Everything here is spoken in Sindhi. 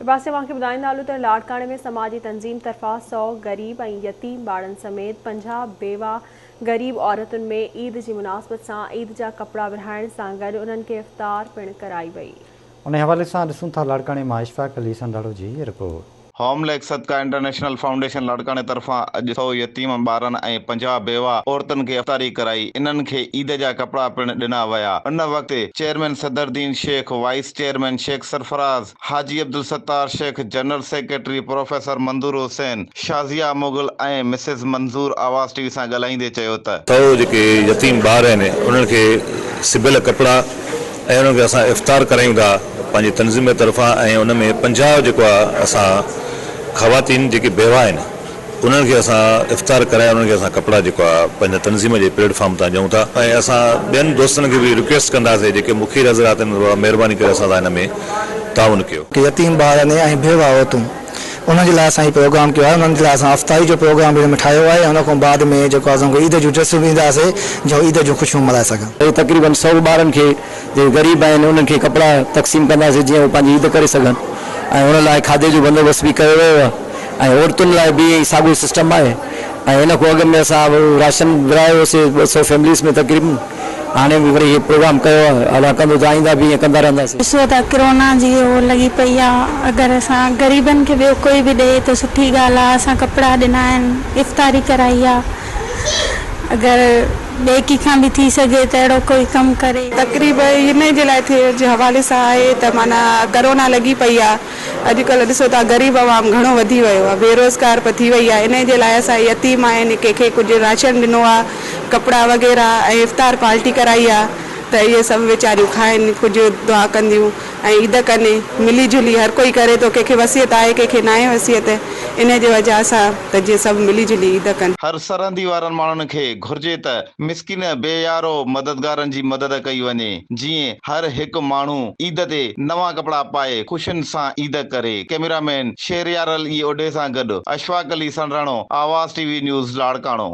ٻئي پاسي اوهان کي ٻڌائيندا هلون ته لاڙڪاڻي ۾ سماجي تنظيم طرفان سئو غريب ۽ يتيم ٻارڙن سميت 50 بيوه غريب عورتن ۾ عيد جي مناسبت سان عيد جا ڪپڙا ورهائڻ سان گڏ انهن کي افطار پڻ ڪرائي وئي. انهي حوالي سان ڏسون ٿا لاڙڪاڻي مان اشفاق علي سنڌاڙو جي هيء رپورٽ. هوم ليڪ صدقه انٽرنيشنل فائونڊيشن لاڙڪاڻي طرفان اڄ سئو يتيم ٻارن ۽ 50 بيواهه عورتن کي افطاري ڪرائي انهن کي عيد جا ڪپڙا پڻ ڏنا ويا ان وقت chairman Sadruddin Shaikh, vice chairman Shaikh Sarfaraz, Haji Abdul Sattar Shaikh, general secretary professor Manzoor Hussain, Shazia Mughal ۽ Mrs Manzoor Awaz T V سان ڳالهائيندي چيو ته. سئو جيڪي يتيم ٻار آهن انهن کي سبيل ڪپڙا ۽ انهن کي اسان افطار ڪرايون ٿا پنهنجي تنظيم جي طرفان ۽ ان ۾ 50 جيڪو آهي اسان خواتين جيڪي بيواهه آهن انهن کي اسان افطار ڪرائي انهن کي اسان ڪپڙا جيڪو آهي پنهنجي تنظيم جي پليٽ فارم تان ڏيون ٿا ۽ اسان ٻين دوستن کي به رڪويسٽ ڪنداسين جيڪي مخير حضرات آهن مهرباني ڪري اسان سان هن ۾ تعاون ڪيو. يتيم ٻار آهن ۽ بيواهه عورتون انهن جي لاء اسان هي پروگرام ڪيو آهي انهن جي لاء اسان افطاري جو پروگرام به هن ۾ ٺاهيو آهي ۽ ان کان بعد ۾ جيڪو آهي اسان عيد جون ڊريسون به ڏينداسين جيئن هو عيد جون خوشيون ملهائي سگهن. تقريبن سئو ٻارن کي جيڪي غريب آهن انهن کي ڪپڙا تقسيم ڪنداسين جيئن هو پنهنجي عيد ڪري سگهن ۽ ان لاء کاڌي جو بندوبست به ڪيو ويو آهي ۽ عورتن لاء به ائين ئي ساڳيو سسٽم آهي ۽ ان کان اڳ ۾ اسان راشن ورهايو هوسي 200 فيمليز ۾ تقريبن هاڻي به وري هي پروگرام ڪيو آهي الله ڪندو ته آئنده به ائين ڪندا رهنداسين. ڏسو ته ڪرونا جي هو لڳي پئي آ اگر اسان غريبن کي ٻيو ڪوئي به ڏئي ته سٺي ڳالهه آ اسان ڪپڙا ڏنا آهن افطاري ڪرائي آ اگر ٻئي ڪنهن کان به ٿي سگهي ته اهڙو ڪوئي ڪم ڪري. تقريب انهي جي لاء ٿئي جي حوالي سان آهي ته معنيٰ ڪرونا لڳي پئي آ اڄڪلهه ڏسو ٿا غريب عوام گهڻو وڌي ويو آ بيروزگار به ٿي وئي آ انهي جي لاء اسان يتيم آهن ڪنهن کي ڪجهه راشن ڏنو آ ڪپڙا وغيره ۽ افطار پارٽي ڪرائي آ ته اهي سڀ ويچاريون کائن ڪجهه دعا ڪنديون ۽ عيد ڪن ملي جلي هر ڪوئي ڪري ٿو ڪنهن کي وصيت آهي ڪنهن کي ناهي وصيت انهي جي وجه سان ته جيئن سڀ ملي جلي عيد ڪن. هر سرهندي وارن ماڻهن کي گهرجي ته مسڪين بي يارو مددگارن جي مدد ڪئي وڃي جيئن هر هڪ ماڻهو عيد تي نوان ڪپڙا پائي خوشين سان عيد ڪري. ڪئميرا مين شهريار علي اوڍي سان گڏ Ashfaq Ali Sandhano, Awaz T V news Larkana.